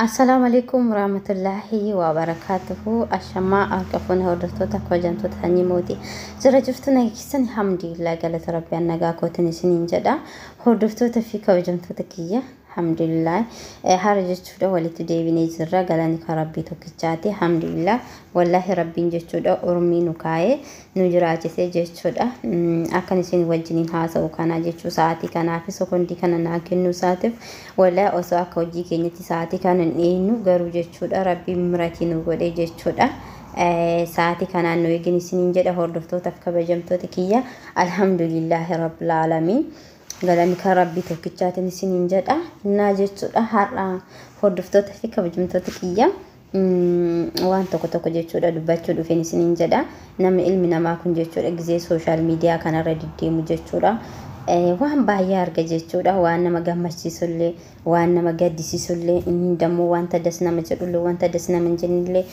Assalaamu alaikum warahmatullaahi wabarakaatuhu. Ashamaa harka fuune hordoftoota kabajamtoota sanyii mootii. Jira jirtu nageessan alhamdulillah galata rabbi nagaa kootiin isiniin jedha. Hordoftoota fi kabajamtoota kiyya alhamdulillah hara jechuudha walitti deebinee jirra galanni kan rabbii tokkichaati alhamdulillah wallaahi rabbiin jechuudha ormii nu kaa'ee nu jiraachisee jechuudha akkan isin wajjiniin haasa'u kanaa jechuu sa'aatii kanaa fi sekondii kana naa kennuu isaatiif wallaahi osoo akka hojii keenyatti sa'aatii kana hin dhiyeenu garuu jechuudha rabbiin miratii nu godhee jechuudha. Sa'aatii kanaan nu eegin isiniin jedha hordoftootaaf kabajamtoota kiyya alhamdulillaahi rabbil aalamiin. Galanni kan rabbii tokkichaatiin isiniin jedha. Naa jechuudha har'a hordoftoota fi kabajamtoota kiyya waan tokko tokko jechuudha dubbachuu dhufeen isiniin jedha. Namni ilmi namaa kun jechuudha gizee sooshaal miidiyaa kanarra deddeemu jechuudha. Waan baay'ee arga jechuudha. Waan nama gammachiisullee, waan nama gaddisiisullee, inni dammoo wanta das nama jedhullee, wanta das nama hin jennellee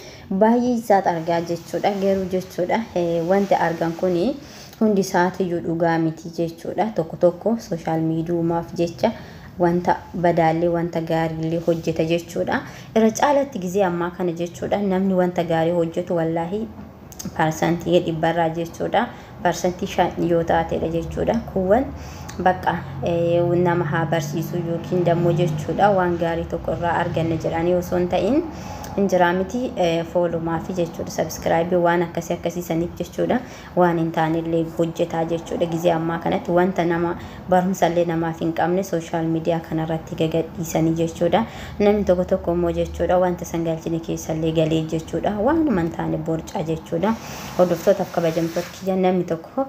baay'ee isaat argaa jechuudha. Garuu jechuudha wanti argan kuni hundi isaatiyyuu dhugaa miti jechuudha. Tokko tokko sooshaal miidiyaaf jecha wanta badaallee wanta gaariillee hojjeta jechuudha. Irra caalatti gizee ammaa kana jechuudha namni wanta gaarii hojjetu wallaahi parsantii dhibbarraa jechuudha. Parsantii 5 yoo taatedha jechuudha. Kuuwwan bakka nama haa barsiisu yookiin dammoo jechuudha waan gaarii tokko irraa arganna jedhanii osoo hin ta'in hin jiraa miti foolumaa fi jechuudha sabiskiraayibii waan akkasii akkasii saniif jechuudha waan hin taanellee hojjetaa jechuudha gizee ammaa kanatti wanta nama barumsallee namaaf hin qabne sooshaal miidiyaa kanarratti gagadhiisanii jechuudha namni tokko tokko immoo jechuudha wanta san galchine keessallee galee jechuudha waanuma hin taane borcaa jechuudha hordoftootaaf kabajamtoota kiyya namni tokko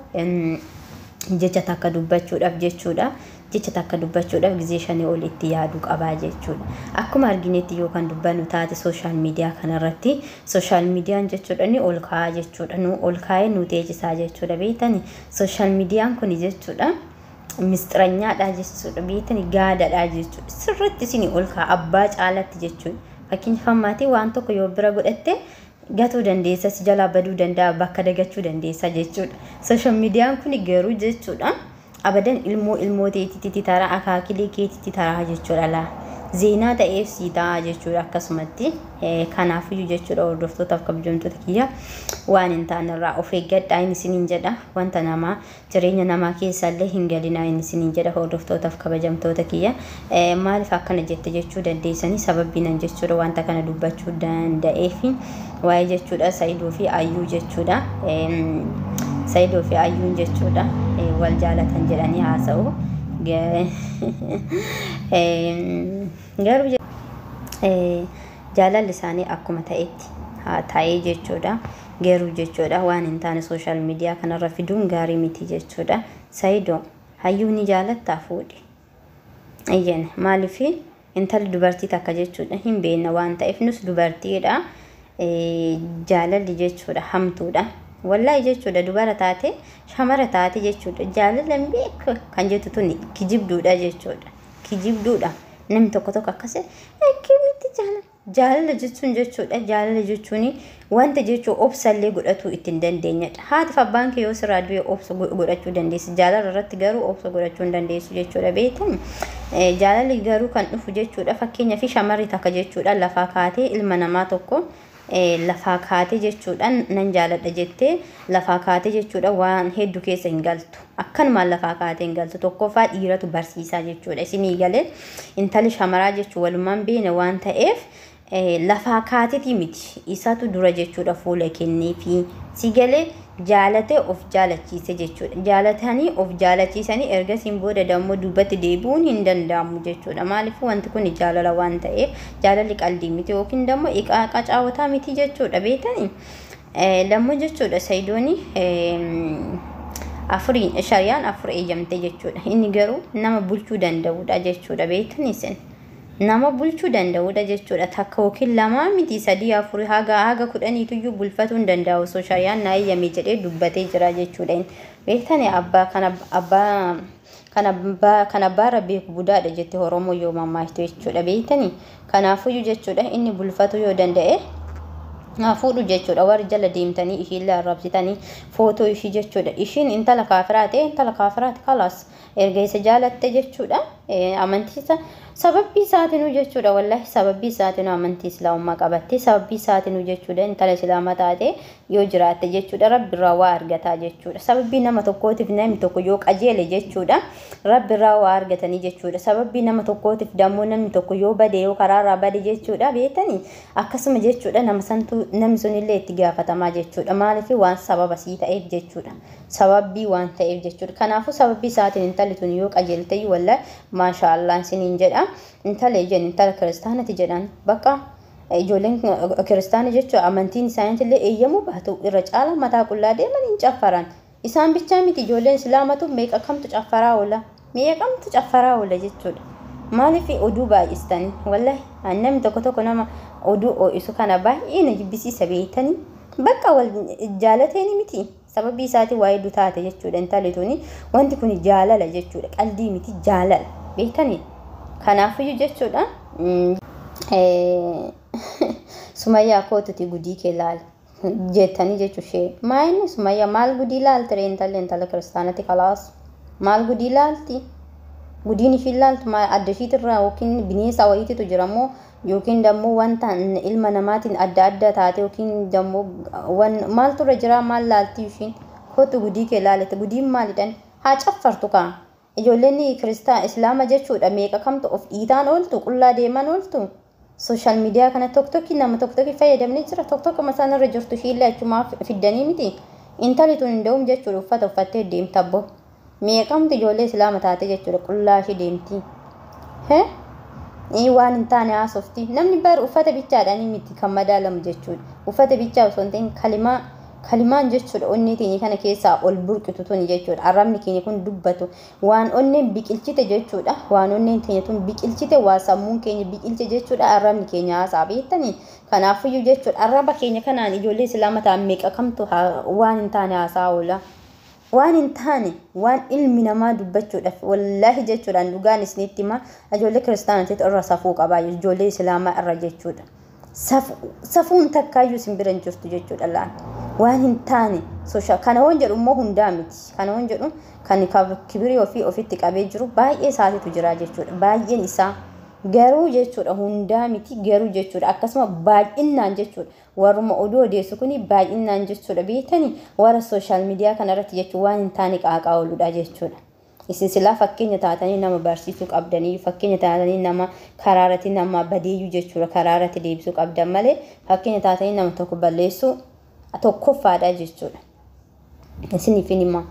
jecha takka dubbachuudhaaf jechuudha jecha takka dubbachuudhaaf gizee shanii ol itti yaaduu qabaa jechuudha. Akkuma arginetti yoo kan dubbannu taate sooshaal miidiyaa kanarratti sooshaal miidiyaan jechuudha ni ol kaa'aa jechuudha nu ol kaa'ee nu teechisaa jechuudha beektani sooshaal miidiyaan kun jechuudha misxiranyaadha jechuudha beektani gaadadha jechuudha sirriitti isin ol kaa'a abbaa caalatti jechuudha. Fakkeenyaaf ammaatii waan tokko yoo bira godhatte gatuu dandeessa si jalaa baduu danda'a bakka dagachuu dandeessa jechuudha. Sooshaal miidiyaan kun garuu jechuudha abadan ilmoo ilmoo teetitti taraa akaakilee keetitti taraa jechuudha laa. Zeenaa ta'eef sii ta'a jechuudha akkasumatti kanaafiyyuu jechuudha hordoftootaaf kabajamtoota kiyya waan hin taane irraa of eeggadhaa inni isiniin jedha wanta namaa jireenya namaa keessallee hin galinaa inni isiniin jedha hordoftootaaf kabajamtoota kiyya maaliif akkana jette jechuu dandeessanii sababbiinan jechuudha wanta kana dubbachuu danda'eef waa'ee jechuudha Saidoo fi Ayyuu jechuudha Saidoo fi Ayyuun jechuudha wal jaalatan jedhanii haasa'u. Garuu jaalalli isaanii akkuma ta'etti haa ta'ee jechuudha. Garuu jechuudha waan hin taane sooshaal miidiyaa kanarra fiduun gaarii miti jechuudha. Saidoo hayyuu ni jaalattaa fuudhi. Iyyeen maaliif intalli dubartii takka jechuudha hin beekna waan ta'eef nus dubartiidha. Jaalalli jechuudha hamtuudha. Wallaahi jechuudha dubara taate shamara taate jechuudha jaalala hin beeku kan jettu tuni kijibduudha jechuudha. Kijibduudha. Namni tokko tokko akkas akkamitti jaalala jaalala jechuun jechuudha jaalala jechuun wanta jechuun obsallee godhachuu ittiin dandeenyadha. Haati fi abbaan kee yoo sirraa du'e obsa godhachuu dandeessi. Jaalala irratti garuu obsa godhachuu hin dandeessu jechuudha beektan. Jaalalli garuu kan dhufu jechuudha fakkeenyaaf shamarri takka jechuudha lafaa kaatee ilma namaa tokko lafaa kaatee jechuudha nan jaaladha jettee lafaa kaatee jechuudha waan hedduu keessa hin galtu. Akkanumaan lafaa kaatee hin galtu. Tokkoffaa dhiiratu barsiisaa jechuudha. Isinii galee intalli shamaraa jechuun walumaan beene waan ta'eef lafaa kaateeti miti. Isatu dura jechuudha fuula kenneefi si galee jaalatee of jaalachiise jechuudha. Jaalatanii of jaalachiisanii ergasiin booda dammoo duubatti deebi'uun hin danda'amu jechuudha. Maaliif wanti kun jaalala waan ta'eef jaalalli qalbii miti yookiin dammoo iqaa qacaawataa miti jechuudha beektanii. Dammoo jechuudha Saidooni afuriin shariyaan afur eeyyamte jechuudha. Inni garuu nama bulchuu danda'udha jechuudha beektanii isin. Nama bulchuu danda'udha jechuudha. Takka yookiin lamaa miti sadii afurii haga haga kudhaniituyyuu bulfatuu hin danda'u osoo shariyaan naa eeyyame jedhee dubbatee jira jechuudha. Beektanii abbaa kan abbaa kan abbaa kan abbaarra beeku budaadha jette Oromoo yoo mammaaktu jechuudha beektanii. Kanaafuyyuu jechuudha inni bulfatuu yoo danda'e haa fuudhu jechuudha. Warri jala deemtanii ishiillee arrabsitanii footoo ishii jechuudha. Ishiin intala kaafiraa ta'e intala kaafiraati kalaas erga isa jaalatte jechuudha. Amantii sababbii isaatinuu jechuudha, wallaahi sababbii isaatinuu amantii islaamummaa qabatte, sababbii isaatinuu jechuudha intala islaamaa taate yoo jiraatte jechuudha rabbirraa waa argataa jechuudha. Sababbii nama tokkootiif namni tokko yoo qajeele jechuudha rabbirraa waa argatanii jechuudha. Sababbii nama tokkootiif dammoo namni tokko yoo bade, yoo karaarraa bade jechuudha, beektanii akkasuma jechuudha nama santu namni sunillee itti gaafatamaa jechuudha. Maaliif? Waan sababa sii ta'eef jechuudha, sababbii waan ta'eef jechuudha. Kanaafuu sababbii isaatiin intalli tun yoo qajeelte, wallaahi maashaallah isiniin jedha. Intala ijaan intala kiristaanati jedhan, bakka ijoolleen kiristaana jechuudha amantiin isaaniitillee eeyyamuu baatu irra caala mataa qullaa deeman hin caffaran. Isaan bichaa miti, ijoolleen islaamatu meeqa kamtu caffaraa oola, meeqa kamtu caffaraa oola jechuudha. Maaliif oduu baay'istanii? Wallaahi namni tokko tokko nama oduu ho'isu kana baay'ee na jibbisiisa, beektanii. Bakka wal jaalateeni miti, sababii isaatiin waa hedduu taate jechuudha intalli tuni. Wanti kun jaalala jechuudha, qalbii miti, jaalala, beektanii. Kanaafiyyuu jechuudha Sumayyaa kootuti gudii kee laal jettanii jechuushee. Maayini Sumayyaa maal gudii laalti ree? Intalli intala kiristaanatti kalaas maal gudii laalti? Gudiin ishiin laaltu maal adda ishiitirraa yookiin bineensa wayiititu jira moo, yookiin dammoo wanta ilma namaatiin adda adda taate, yookiin dammoo maaltu irra jira, maal laalti ishiin? Kootu gudii kee laalete, gudiin maalidhan? Haa caffartu kaa. Ijoolleen kiristaan islaama jechuudha meeqa kamtu of dhiitaan ooltu, qullaa deeman ooltu. Social media kana tokko nama tokko fayyadamni jira, tokko tokko masaan irra jirtu ishiillee achumaa fiddanii miti. Intalli tun hin da'um jechuudha uffata uffattee deemta abbo. Meeqamtu ijoollee islaama taate jechuudha qullaa ishee deemti. Waan hin taane haasofti. Namni bar uffata bichaadhaan miti kan madaalamu jechuudha. Uffata bichaa osoo hin ta'in kalimaa kalimaan jechuudha onnee keenya kana keessaa ol burqitu tuni jechuudha. Arrabni keenya kun dubbatu waan onneen biqilchite jechuudha. Waan onneen keenya tun biqilchite, waa sammuun keenya biqilche jechuudha arrabni keenya haasaa, beektanii. Kanaafiyyuu jechuudha arraba keenya kanaan ijoollee islaama ta'an meeqa kamtu waan hin taane haasaa oola. Waan hin taane, waan ilmi namaa dubbachuudhaaf, wallaahi jechuudhaan dhugaan isinitti hima, ijoollee kiristaanatiitu irra safuu qabaa ijoollee islaamaa irra jechuudha. Safuun takkaayyuu isin bira hin jirtu jechuudha laan. Waan hin taane social kana waan jedhu immoo hundaa miti. Kana waan jedhu kan kibirii ofii ofitti qabee jiru baay'ee isaatiitu jira jechuudha. Baay'een isaa garuu jechuudha hundaa miti garuu jechuudha akkasuma baay'inaan jechuudha warruma oduu odeessu kuni baay'inaan jechuudha, beektanii, warra social media kanarratti jechuudha waan hin taane qaaqaa ooludha jechuudha. Isin silaa fakkeenya taatanii nama barsiisuu qabdanii, fakkeenya taatanii nama karaarratti nama badeeyyuu jechuudha karaarratti deebisuu qabdan malee fakkeenya taatanii nama tokko balleessuu tokkoffaadha jechuudha. Isiniif hima.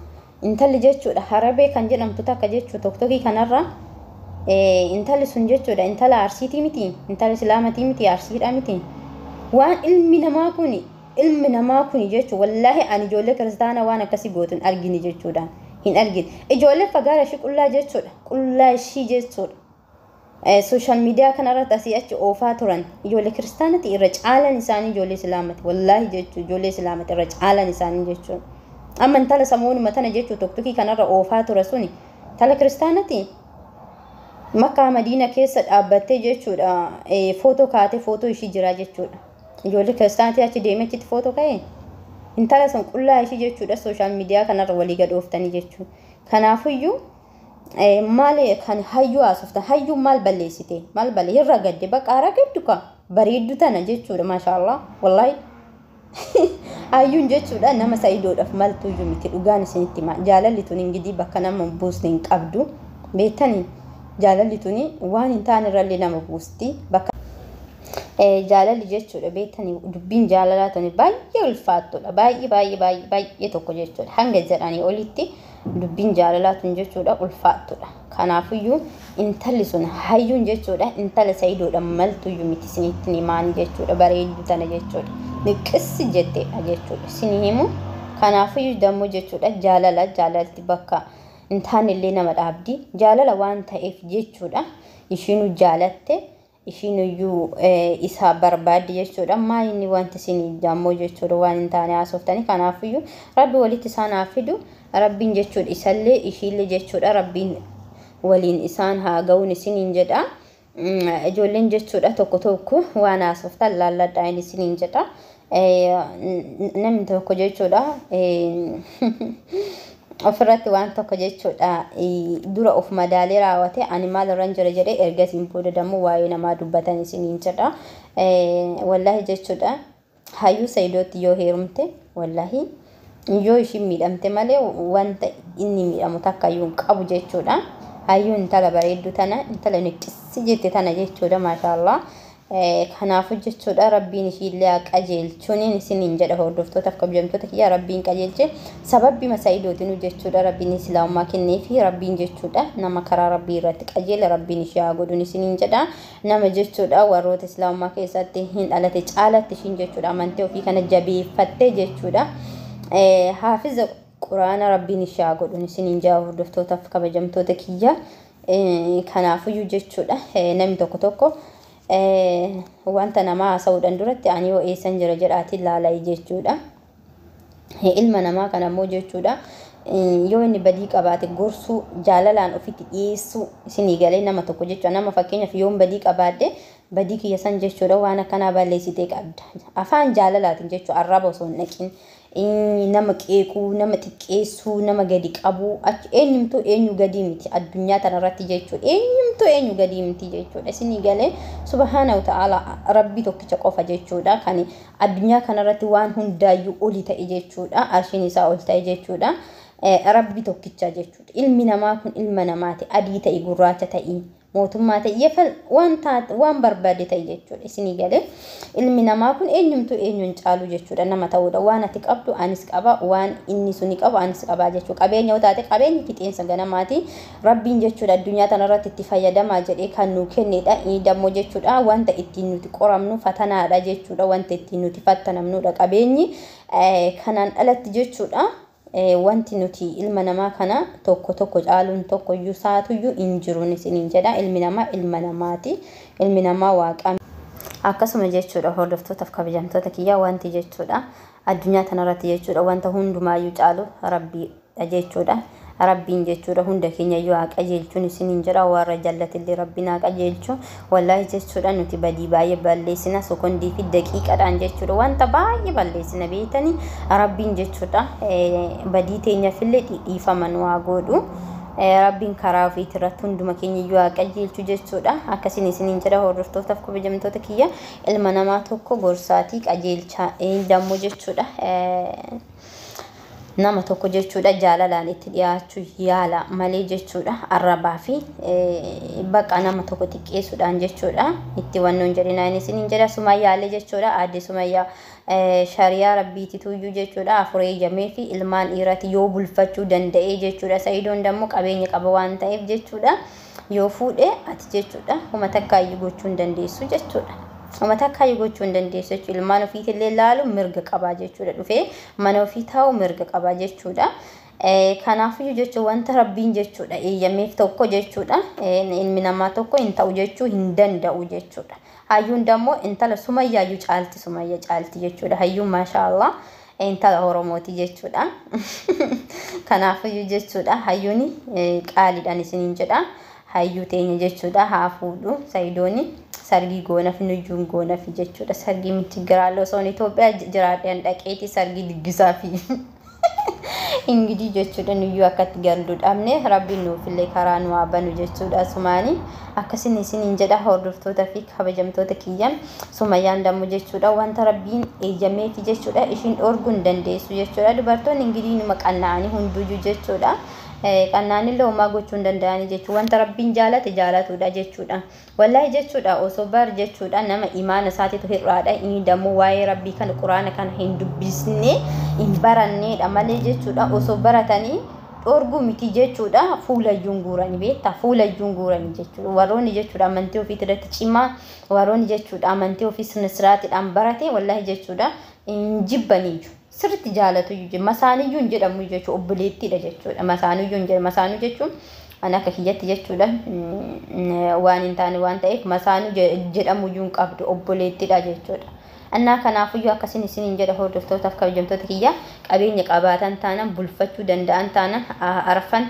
Intalli jechuudha Harabee kan jedhamtu takka jechuudha tokkokkii kanarra intalli sun jechuudha intala Arsiitii miti, intala Islaamatii miti, Arsiidha miti. Waan ilmi namaa kun jechuudha, wallaahi ani ijoollee kiristaanaa waan akkasii gootu hin argine jechuudha. Hin argine. Ijoollee fagaara ishii qullaa jechuudha. Qullaa ishii jechuudha. Social media kanarratti asii achi oofaa turan ijoollee kiristaanati irra caalan isaanii ijoollee islaamati, wallaahi jechuudha ijoollee islaamati irra caalan isaanii jechuudha. Amma intala samoonuma tana jechuudha tokkokkii kanarra oofaa ture suni intala kiristaanati. Makkaa Madiina keessa dhaabbattee jechuudha footoo kaatee footoo ishii jira jechuudha. Ijoollee kiristaanatii achi deemee achitti footoo ka'e. Intala sun qullaa ishii jechuudha social media kanarra walii gad ooftanii jechuudha. Kanaafiyyuu maal kan hayyuu haasoftan? Hayyuu maal balleessite? Maal balle? Hin ragadde, bakka ragaddu ka bareeddu tana jechuudha, maashaallah, wallaahi. Hayyuun jechuudha nama sa'idoodhaaf maltuyyuu miti, dhugaan isinitti hima. Jaalalli tun ingidii bakka nama buusne hin qabdu, beektanii. Jaalalli tuni waan hin taane irrallee nama buusti. Bakka jaalalli jechuudha, beektanii, dubbiin jaalalaa tuni baay'ee ulfaattudha. Baay'ee baay'ee baay'ee baay'ee tokko jechuudha. Hanga jedhanii olitti dubbiin jaalalaa tun jechuudha ulfaattudha. Kanaafiyyuu intalli sun hayyuun jechuudha intala sa'idoodha maltuyyuu miti, isinitti himaan jechuudha, bareeddu tana jechuudha. Niqissi jetteedha jechuudha isin himu. Kanaafiyyuu dammoo jechuudha jaalala jaalalti bakka hin taanellee nama dhaabdi. Jaalala waan ta'eef jechuudha ishiinuu jaalatte, ishiinuyyuu isaa barbaaddi jechuudha. Maal inni wanti isin dammoo jechuudha waan hin taane haasoftanii? Kanaafiyyuu rabbi walitti isaan haa fidu. Rabbiin jechuudha isallee ishiillee jechuudha rabbiin waliin isaan haa ga'uun isiniin jedha. Ijoolleen jechuudha tokko tokko waan haasoftan laalladhaa isiniin jedha. Namni tokko jechuudha Ofirratti waan tokko jechuudha dura of madaalee raawwate ani maal irran jira jedhee ergasiin booda dammoo waa'ee namaa dubbatan isiniin jedha. Wallaahi jechuudha hayyuu Sayidootti yoo heerumte wallaahi yoo ishiin miidhamte malee wanta inni miidhamu takka iyyuu hin qabu jechuudha. Hayyuu intala bareedduu tana intala niqqisi jette tana jechuudha maashaallah. Kanaafuu jechuudha rabbiin ishiillee haa qajeelchuun isiniin jedha hordoftootaaf kabajamtoota kiyya rabbiin qajeelche sababbi Sayidootinuu jechuudha rabbiin islaamummaa kenneefi rabbiin jechuudha nama karaa rabbii irratti qajeele rabbiin ishee haa godhuun isiniin jedha nama jechuudha warroota islaamummaa keessatti hin dhalate caalatti ishiin jechuudha amantii ofii kana jabeeffattee jechuudha haafiza quraana rabbiin ishee haa godhuun isiniin jedha hordoftootaaf kabajamtoota kiyya kanaafuyyuu jechuudha namni tokko tokko wanta namaa haasa'uudhaan duratti ani yoo eessan jira jedhaatiin laala'e jechuudha. Ilma namaa kana immoo jechuudha yoo inni badii qabaate gorsuu jaalalaan ofitti dhiyeessuu isinii galee nama tokko jechuudha. Nama fakkeenyaaf yoon badii qabaadhe badii kiyya san jechuudha waan akkanaa balleessitee qabda. Afaan jaalalaatiin jechuudha arraba osoo hin dhaqin. Nama qeequu, nama xiqqeessuu, nama gadi qabuu achi eenyumtuu eenyu gadii miti addunyaa tanarratti jechuudha. Eenyumtuu eenyu gadii miti jechuudha. Isinii galee subhaana wa ta'ala rabbi tokkicha qofa jechuudha. Kan addunyaa kanarratti waan hundaayyuu oli ta'e jechuudha. Arshiin isaa ol ta'e jechuudha. Rabbi tokkicha jechuudha. Ilmi namaa kun ilma namaati. Adii ta'e gurraacha ta'e mootummaa ta'e yefal waan taate waan barbaade ta'e jechuudha. Isinii galee ilmi namaa kun eenyumtuu eenyuun caalu jechuudha. Nama ta'uudha. Waan ati qabdu anis qaba waan inni suni qabu anis qabaa jechuudha. Qabeenya yoo taate qabeenyi fixeensa ganamaati. Rabbiin jechuudha addunyaa tanarratti itti fayyadamaa jedhee kan nuu kennedha. Inni dammoo jechuudha wanta ittiin nuti qoramnu fatanaadha jechuudha. Wanta ittiin nuti fattanamnudha qabeenyi. Kanaan alatti jechuudha. Wanti nuti ilma namaa kana tokko tokko caaluun tokko iyyuu saatuyyuu hin jiruun isiniin jedha. Ilmi namaa ilma namaati. Ilmi namaa waaqa. Akkasuma jechuudha hordoftootaaf kabajamtoota kiyyaa wanti jechuudha addunyaa tanarratti jechuudha wanta hundumaayyuu caalu rabbiidha jechuudha. Rabbiin jechuudha hunda keenya iyyuu haa qajeelchuun isiniin jedha warra jallatillee rabbiin haa qajeelchu. Wallaahi jechuudha nuti badii baay'ee balleessina sekondii fi daqiiqadhaan jechuudha wanta baay'ee balleessina beektanii rabbiin jechuudha badii teenyaafillee dhiifama nu haa godhu. Rabbiin karaa ofiitii irratti hunduma keenya iyyuu haa qajeelchu jechuudha. Akkasiin isiniin jedha hordoftootaaf kabajamtoota kiyya ilma namaa tokko gorsaatii qajeelcha dammoo jechuudha. Nama tokko jechuudha jaalalaan itti dhiyaachuu yaala malee jechuudha arrabaa fi baqa nama tokko xiqqeessuudhaan jechuudha itti wannoon jedhinaa inni isiniin jedha sumayyaalee jechuudha aadde sumayyaa shariyaa rabbiitituyyuu jechuudha afur eeyyamee fi ilmaan dhiirati yoo bulfachuu danda'ee jechuudha Sayidoon dammoo qabeenya qaba waan ta'eef jechuudha yoo fuudhe ati jechuudha homa takkaayyuu gochuu hin dandeessu jechuudha. Homa takkaayyuu gochuu hin dandeessu jechuudha. Ilmaan ofiitillee laalu mirga qabaa jechuudha. Dhufee mana ofii taa'u mirga qabaa jechuudha. Kanaafiyyuu jechuun wanta rabbiin jechuudha eeyyameef tokko jechuudha. Ilmi namaa tokko hin ta'u jechuu hin danda'u jechuudha. Hayyuun dammoo intala sumayyaayyuu caalti sumayya caalti jechuudha. Hayyuun maashaallah intala Oromooti jechuudha. Kanaafiyyuu jechuudha hayyuun qaaliidhaan isiniin jedha. Hayyuu teenya jechuudha haa fuudhu Sayidooni sargii goonaf nuyyuun goonaf jechuudha. Sargii miti giraallee osoo Itoophiyaa jiraadhaan dhaqeeti sargii diggisaa fi ingidii jechuudha nuyyuu akkatti galuu dhabne rabbiin nuufillee karaa nu haa banu jechuudha. Sumaanii akkasiin isiniin jedha hordoftoota fi kabajamtoota kiyya sumayyaan dammoo jechuudha wanta rabbiin eeyyameefi jechuudha ishiin dhorguu hin dandeessu jechuudha. Dubartoonni ingidii numa qanna'anii hunduyyuu jechuudha. Qannaanillee homaa gochuu hin danda'anii jechuudha. Wanta rabbiin jaalate jaalatudha jechuudha. Wallaahi jechuudha osoo bar jechuudha nama imaana isaatiitu hir'aadha. Inni dammoo waa'ee rabbii kana quraana kana hin dubbisne hin baranneedha malee jechuudha. Osoo baratanii dhorguu miti jechuudha. Fuulayyuun guuranii beektaa fuulayyuun guuranii jechuudha. Warroonni jechuudha amantii ofii irratti cimaa warroonni jechuudha amantii ofii sirna siraatiidhaan barate wallaahi jechuudha hin jibbaniyyuu. Sirriitti jaalatu iyyuu masaaniyyuu hin jedhamu jechuudha obboleettiidha jechuudha. Masaaniyyuu hin jedhamu masaanuu jechuun ani akka kiyyatti jechuudha waan hin taane waan ta'eef masaanuu jedhamu iyyuu hin qabdu obboleettiidha jechuudha. Annaa kanaafuyyuu akkasiin isiniin jedha hordoftootaaf kabajamtoota kiyya qabeenya qabaatan taanan bulfachuu danda'an taanan arfan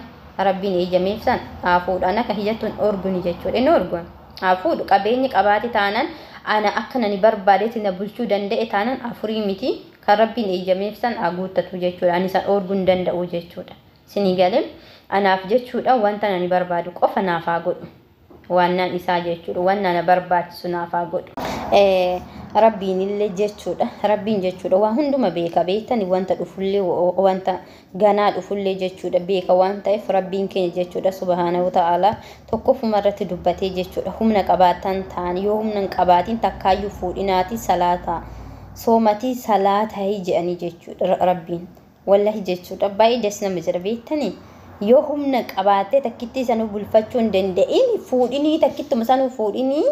rabbiin eeyyameef san haa fuudhan akka kiyyattu hin orguni jechuudha. Inni orgun haa fuudhu qabeenya qabaate taanan ana akka nani barbaadetti na bulchuu danda'e taanan afurii miti kan rabbiin eeyyameef san haa guuttatu jechuudha. Ani san orguu hin danda'u jechuudha. Isinii galee anaaf jechuudha wanta ani barbaadu qofa naaf haa godhu. Waan isaa jechuudha waan na barbaachisu naaf haa godhu. Rabbiin illee jechuudha rabbiin jechuudha waa hunduma beeka beektani wanta dhufullee wanta ganaa dhufullee jechuudha beeka waan ta'eef rabbiin keenya jechuudha subhaanahu ta'ala tokkoffuma irratti dubbatee jechuudha humna qabaatan ta'an yoo humna hin qabaatin takkaayyuu fuudhinaati salaataa soomatii salaataa jedhanii jechuudha rabbiin wallahi jechuudha baay'ee das nama jedha beektani. Yoo humna qabaattee takkittii sanuu bulfachuu hin danda'in fuudhinii takkittuma sanuu fuudhinii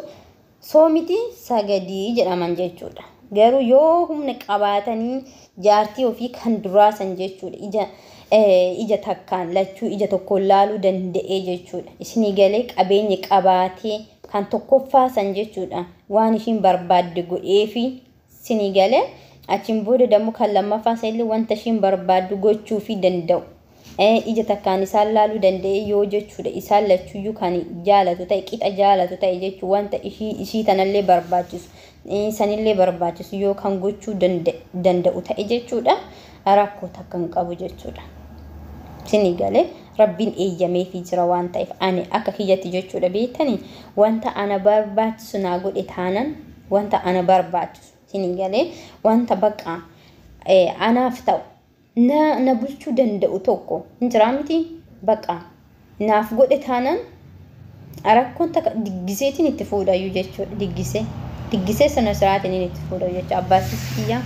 soomiti sagadii jedhaman jechuudha. Garuu yoo humna qabaatanii jaartii ofii kan duraa san jechuudha ija takkaan lachuu ija tokkoon laaluu danda'ee jechuudha. Isinii galee qabeenya qabaatee kan tokkoffaa san jechuudha waan ishiin barbaadde godheefi isinii galee achiin booda dammoo kan lammaffaa sanillee wanta ishiin barbaaddu gochuufii danda'u. Ija takkaan isaan laaluu danda'e yoo jechuudha isaan lachuyyuu kan jaalatu ta'e qixa jaalatu ta'e jechuudha wanta ishii tanallee barbaachisu sanillee barbaachisu yoo kan gochuu danda'u ta'e jechuudha rakkoo takka hin qabu jechuudha. Isinii galee rabbiin eeyyameefii jira waan ta'eef ani akka kiyyatti jechuudha beektanii wanta ana barbaachisu naa godhe taanan wanta ana barbaachisu isinii galee wanta baqa anaaf ta'u na bulchuu danda'u tokko hin jiraa miti baqa naaf godhe taanaan rakkoon takka diggiseetiin itti fuudhayyuu jechuudha diggisee sana siraatiin itti fuudhayu jechuudha abbaasis kiyya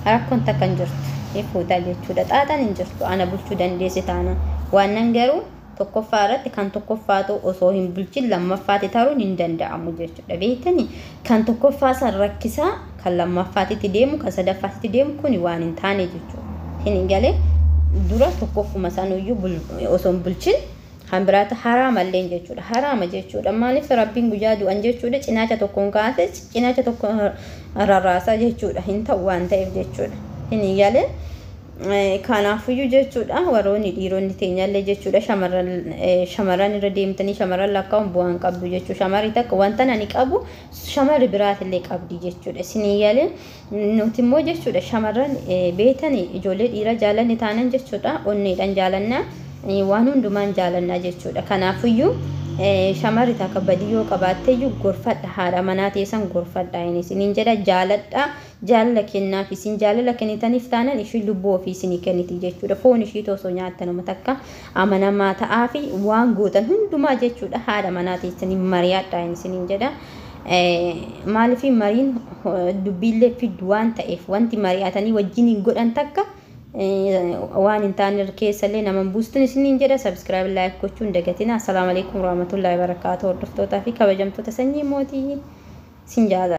rakkoon takka hin jirtu fuutaa jechuudha xaaxaan hin jirtu ana bulchuu dandeesse taanaan waan garuu tokkoffaa irratti kan tokkoffaatu osoo hin bulchin lammaffaatti taruun hin danda'amu jechuudha beektanii kan tokkoffaa san rakkisaa kan lammaffaatitti deemu kan sadaffaatitti deemu kuni waan hin taane jechuudha. Isin galee dura tokkoffuma sanuyyuu osoo hin bulchin kan biraatti haraamallee jechuudha. Haraama jechuudha. Maaliif rabbiin guyyaa du'an jechuudha cinaacha tokkoon kaase cinaacha tokko rarraasaa jechuudha. Hin ta'u waan ta'eef jechuudha. Isin galee kanaafuyyuu jechuudha warroonni dhiironni teenyallee jechuudha shamarran irra deemtanii shamarran lakkaa'uun bu'aan qabdu jechuudha. Shamarri takka wanta ani qabu shamarri biraatillee qabdi jechuudha. Isin galee nuti immoo jechuudha shamarran beetanii ijoollee dhiira jaalanni taanan jechuudha onneedhaan jaalannaa waan hundumaan jaalannaa jechuudha. Kanaafuyyuu shamarri takka badii yoo qabaatteyyuu gorfadha haadha manaa teessan gorfadha isiniin jedha jaaladha jaalala kennaaf isin jaalala kennitaniif taanan ishii lubbuu ofii isinii kenniti jechuudha. Foon ishii osoo nyaattanuma takka amanamaa ta'aa fi waan gootan hundumaa jechuudha haadha manaa teessanii mari'adha isiniin jedha. Maaliif mariin dubbiillee fiddu waan ta'eef wanti mari'atanii wajjin godhan takka waan hin taane keessallee nama buustun isiniin jedha. Subscribe like gochuun dagatina. Assalaamu alaikum warahmatullahi wabarakatuh. Hordoftootaa fi kabajamtoota sanyii mootii sin jaalladha.